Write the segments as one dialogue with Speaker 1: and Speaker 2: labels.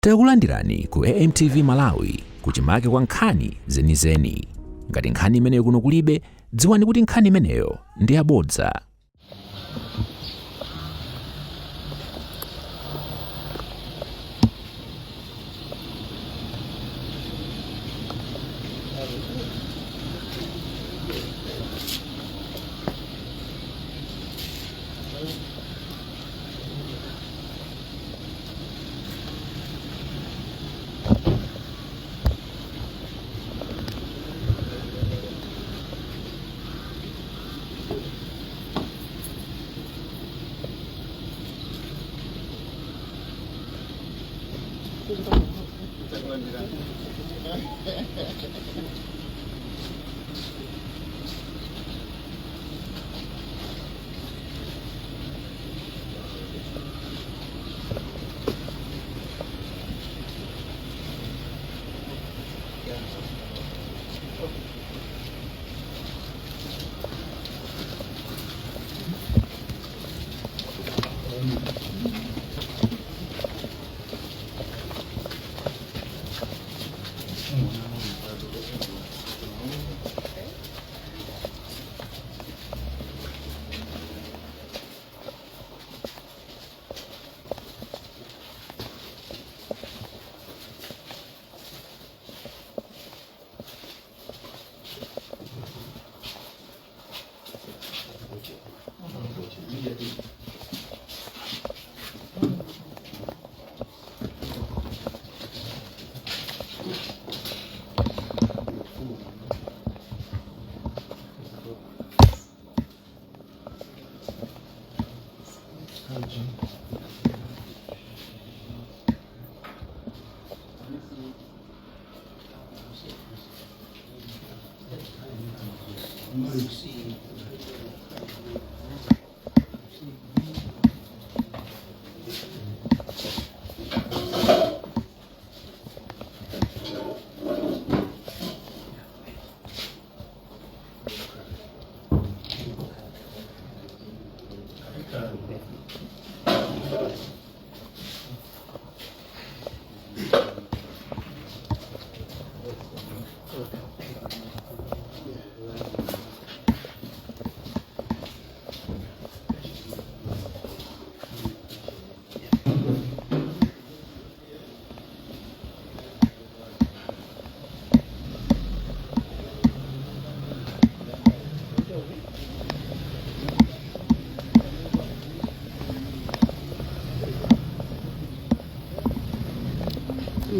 Speaker 1: Takulandirani ku AMTV Malawi kuchimake kwa nkhani zenizeni. Ngati nkhani imeneyo kuno kulibe, dziwani kuti nkhani imeneyo ndi yabodza.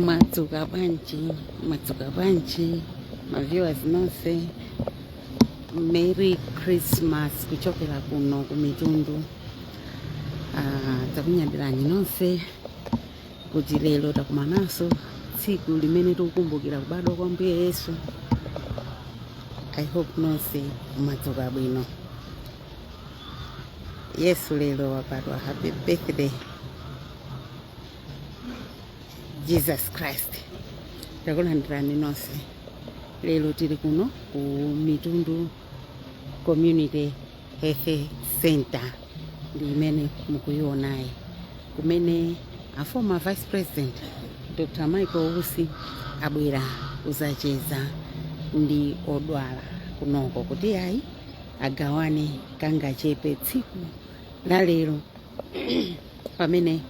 Speaker 2: Mwadzuka bwanji, mwadzuka bwanji ma viewers nonse. Merry Christmas kuchokera kuno ku Mitundu. Takunyadirani nonse kuti lero takumananso tsiku limene tikukumbukira kubadwa kwa Mbuye Yesu. I hope nonse mwadzuka bwino. Yesu lero wabadwa. Happy birthday, Jesus Christ. Takulandirani nonse. Lero tili kuno ku Mitundu Community Health Center, ndi imene mukuyionayi, kumene a former Vice President Dr Michael Usi abwera kuzacheza ndi odwala kunoko kuti ayi agawane kangachepe tsiku la lero pamene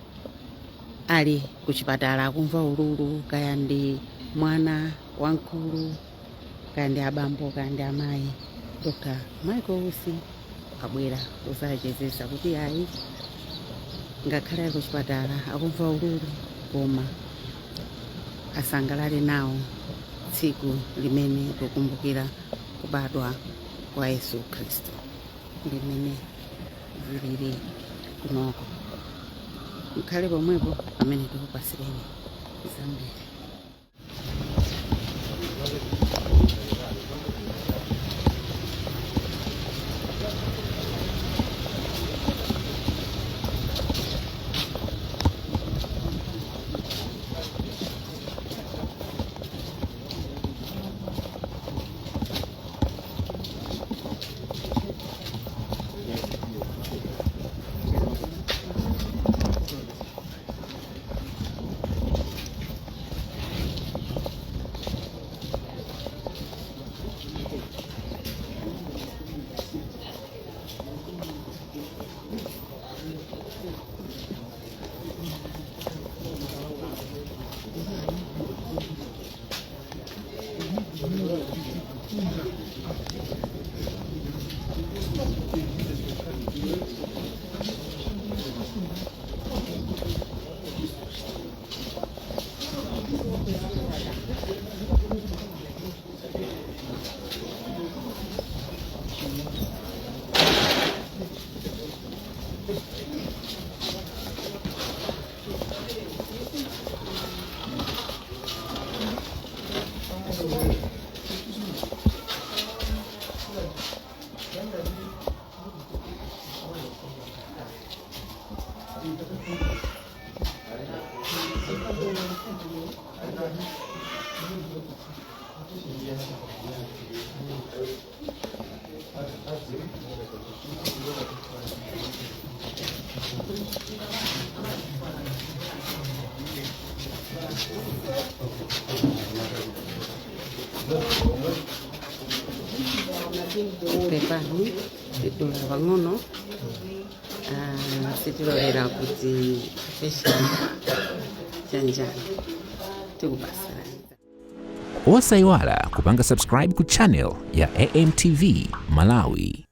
Speaker 2: ali kuchipatala akumva ululu, kaya ndi mwana wamkulu, kaya ndi abambo, kaya ndi amayi. Dr Michael Usi abwera kuzachezesa kuti ayi ngakhale ali kuchipatala akumva ululu, koma asangalale nawo tsiku limene tikukumbukira kubadwa kwa Yesu Khristu, limene zilili kunoko. Mukhale pomwepo pamene tikupasireni zambiri. Pepani, tidula pang'ono. Ah, sitilolera kuti fashion chanjani tikupasirani.
Speaker 1: Osayiwala kupanga subscribe ku channel ya AMTV Malawi.